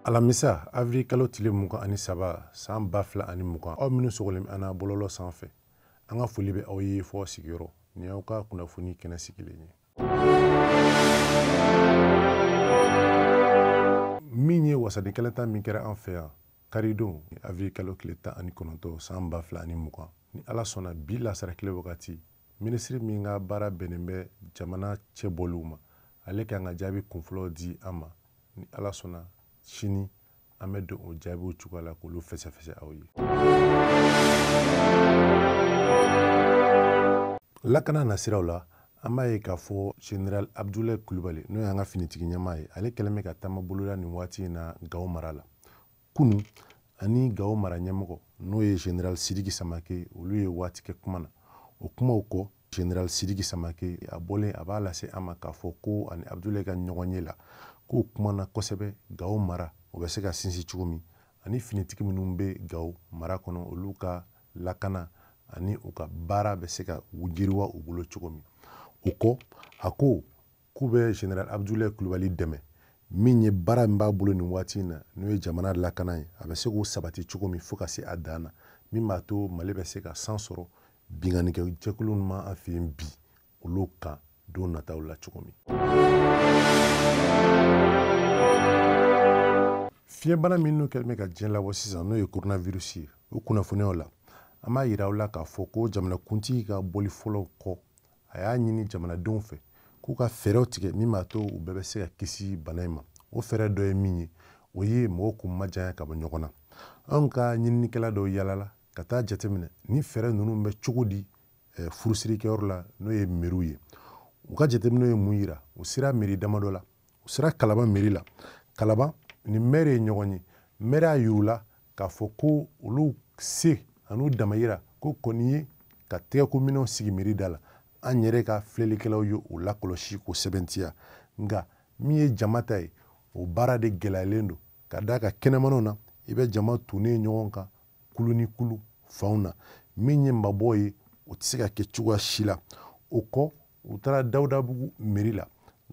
Alamisa avril kalo tile 23 san 2020, aw minnu sɔgɔlen bɛ an na bɔlɔlɔ sanfɛ, an ka foli bɛ aw ye fɔ sigiyɔrɔ nin y'aw ka kunnafoni kɛnɛ sigilen ye. Min ye wasaden kɛlɛta min kɛra an fɛ yan karidon avril kalo tile 19 san 2020, ni Ala sɔnna bi lasara tile wagati, minisiri min ka baara bɛnnen bɛ jamana cɛbɔliw ma, ale kan ka jaabi kunfɔlɔw di an ma. Ni Ala sɔnna sini an bɛ don o jaabiw cogoya la k'olu fɛsɛfɛsɛ aw ye. Lakana nasiraw la, an b'a ye k'a fɔ Général Abdoulaye Coulibaly, n'o y'an ka finitigi ɲɛmaa ye, ale kɛlen bɛ ka taama boloda nin waati in na Gawo mara la. Kunu ani Gawo mara ɲɛmɔgɔ, n'o ye Général Sidiki Samake, olu ye waati kɛ kuma na. O kumaw kɔ, Général Sidiki Samake a bɔlen a b'a lase an ma k'a fɔ ko ani Abdoulaye ka ɲɔgɔn ye la, k'o kumana kosɛbɛ Gawo mara o bɛ se ka sinsin cogo min, ani finitigi minnu bɛ Gawo mara kɔnɔ olu ka lakana ani u ka baara bɛ se ka yiriwa u bolo cogo min. O kɔ, a ko k'u bɛ Général Abdoulaye Coulibaly dɛmɛ min ye baara min b'a bolo nin waati in na, n'o ye jamana lakana ye, a bɛ se k'o sabati cogo min fo ka se a dan na, min b'a to Mali bɛ se ka san sɔrɔ binkannikɛ jɛkulu min b'an fɛ yen bi olu kan don nataw la cogo min. Fiɲɛbana minnu kɛlen bɛ ka diɲɛ labɔ sisan, n'o ye coronavirus ye, o kunnafoniyaw la, an b'a yira aw la k'a fɔ ko jamanakuntigi ka bɔli fɔlɔ kɔ, a y'a ɲini jamanadenw fɛ k'u ka fɛɛrɛw tigɛ min b'a to u bɛɛ bɛ se ka kisi bana in ma. O fɛɛrɛ dɔ ye min ye, o ye mɔgɔw k'u majanya ka bɔ ɲɔgɔn na. Anw ka ɲininikɛla dɔw yalala ka taa jateminɛ ni fɛɛrɛ ninnu bɛ cogo di furusirikɛyɔrɔ la, n'o ye meriw ye. U ka jateminɛw ye mun yira? U sera meri damadɔ la, u sera Kalaban meri la. Kalaban ni mɛri ye ɲɔgɔn ye. Mɛri y'a yir'u la k'a fɔ ko olu se an'u damayira ko kɔni ye ka tɛgɛkominɛw sigi meri da la. An yɛrɛ ka filɛlikɛlaw ye o lakɔlɔsi k'o sɛbɛntiya. Nka min ye jama ta ye, o baara de gɛlɛyalen don ka d'a kan kɛnɛmanaw na, i bɛ jama tunnen ɲɔgɔn kan kulu ni kulu fanw na. Min ye mabɔ ye, o tɛ se ka kɛ cogoya si la. O kɔ, u taara Dawudabugu meri la.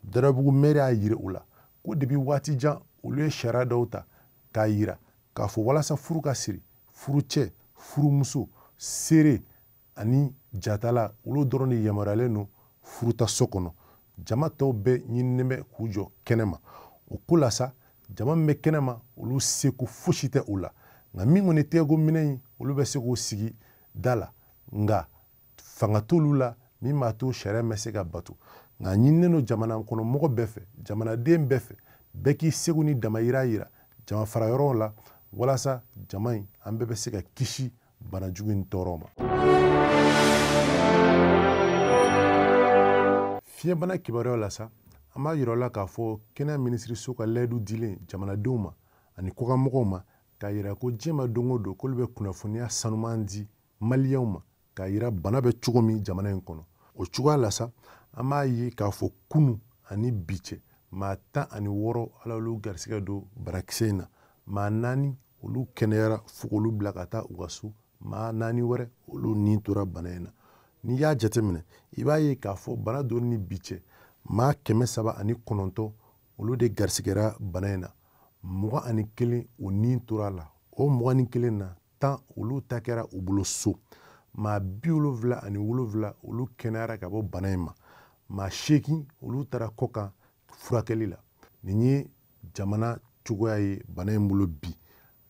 Dawudabugu meri y'a yira u la ko depuis waati jan olu ye sariya dɔw ta k'a yira k'a fɔ walasa furu ka siri, furucɛ, furumuso, seere ani jatala, olu dɔrɔn de yamaruyalen don furuta so kɔnɔ. Jama tɔw bɛɛ ɲininen bɛ k'u jɔ kɛnɛma. O ko la sa, jama min bɛ kɛnɛma, olu seko fosi tɛ u la. Nka min kɔni tɛgɛko minɛ in, olu bɛ se k'o sigi da la. Nka fanga t'olu la min b'a to sariya bɛ se ka bato. Nka ɲininen don jamana kɔnɔ mɔgɔ bɛɛ fɛ, jamanaden bɛɛ fɛ, bɛɛ k'i seko ni damayira yira jama fara yɔrɔw la, walasa jama in an bɛɛ bɛ se ka kisi bana jugu in tɔɔrɔ ma. Fiɲɛbana kibaruyaw la sa, an b'a yira aw la k'a fɔ kɛnɛya minisiriso ka layidu dilen jamanadenw ma ani kɔkanmɔgɔw ma, k'a yira ko diɲɛ ma don o don k'olu bɛ kunnafoniya sanuman di maliyɛnw ma, k'a yira bana bɛ cogo min jamana in kɔnɔ. O cogoya la sa, an b'a ye k'a fɔ kunu ani bi cɛ, maa 16 Ala y'olu garisɛgɛ don banakisɛ in na. Maa 4 olu kɛnɛyara fo k'olu bila ka taa u ka so, maa 4 wɛrɛ olu ni tora bana in na. N'i y'a jateminɛ, i b'a ye k'a fɔ bana donni ni bi cɛ, maa 309 olu de garisigɛra bana in na. 21 o ni tora la. O 21 na, 10 olu ta kɛra u bolo so. Maa 77 olu kɛnɛyara ka bɔ bana in ma. Maa 8 olu taara kɔkan furakɛli la. Nin ye jamana cogoya ye bana in bolo bi.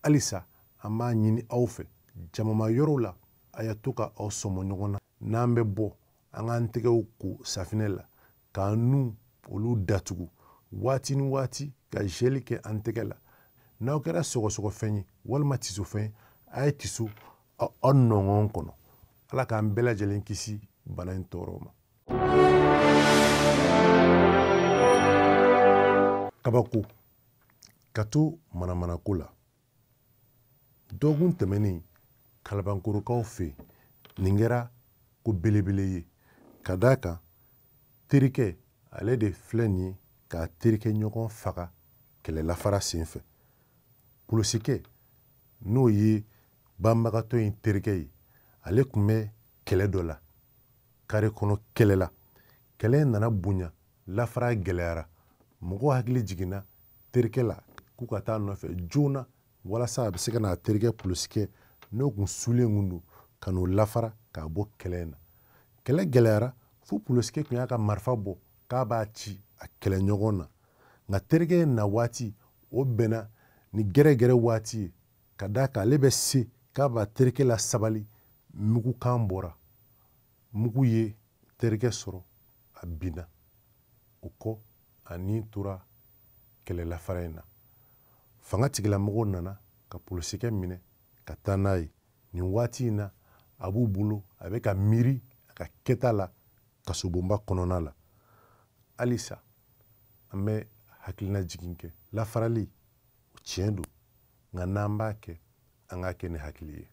Halisa an b'a ɲini aw fɛ, jamama yɔrɔw la, a y'a to ka aw sɔmɔ ɲɔgɔn na. N'an bɛ bɔ, an k'an tɛgɛw ko safinɛ la, k'an nun olu datugu waati ni waati, ka gel kɛ an tɛgɛ la. N'aw kɛra sɔgɔsɔgɔfɛn ye walima tisofɛn ye, a ye tiso aw nɔngɔn kɔnɔ. Ala k'an bɛɛ lajɛlen kisi bana in tɔɔrɔ ma. Kabako ka to manamanako la. Dɔgɔkun tɛmɛnen Kalabankorokaw fɛ yen, nin kɛra ko belebele ye ka d'a kan terikɛ ale de filɛ nin ye k'a terikɛ ɲɔgɔn faga kɛlɛ lafara senfɛ. Polosikɛ n'o ye banbagatɔ in terikɛ ye, ale tun bɛ kɛlɛ dɔ la, kare kɔnɔ kɛlɛ la. Kɛlɛ in nana bonya Lafara gɛlɛyara, mɔgɔw hakili jiginna terikɛ la k'u ka taa nɔfɛ joona walasa a bɛ se ka n'a terikɛ polosikɛ n'o kun sulen kun don ka n'o lafara k'a bɔ kɛlɛ in na. Kɛlɛ gɛlɛyara fo polosikɛ tun y'a ka marifa bɔ k'a b'a ci a kɛlɛɲɔgɔn na, nka terikɛ in na waati o bɛnna ni gɛrɛgɛrɛ waati ye, ka d'a kan ale bɛ se k'a b'a terikɛ la sabali. Mugukan bɔra, mugu ye terikɛ sɔrɔ, a binna. O kɔ a ni tora kɛlɛ lafara in na. Fanga tigilamɔgɔw nana ka polosikɛ minɛ ka taa n'a ye. Nin waati in na a b'u bolo, a bɛ ka miiri a ka kɛta la kasobonba kɔnɔna la. Halisa an bɛ hakilina jigin kɛ, lafarali tiɲɛ don, nka n'an b'a kɛ, an k'a kɛ ni hakili ye.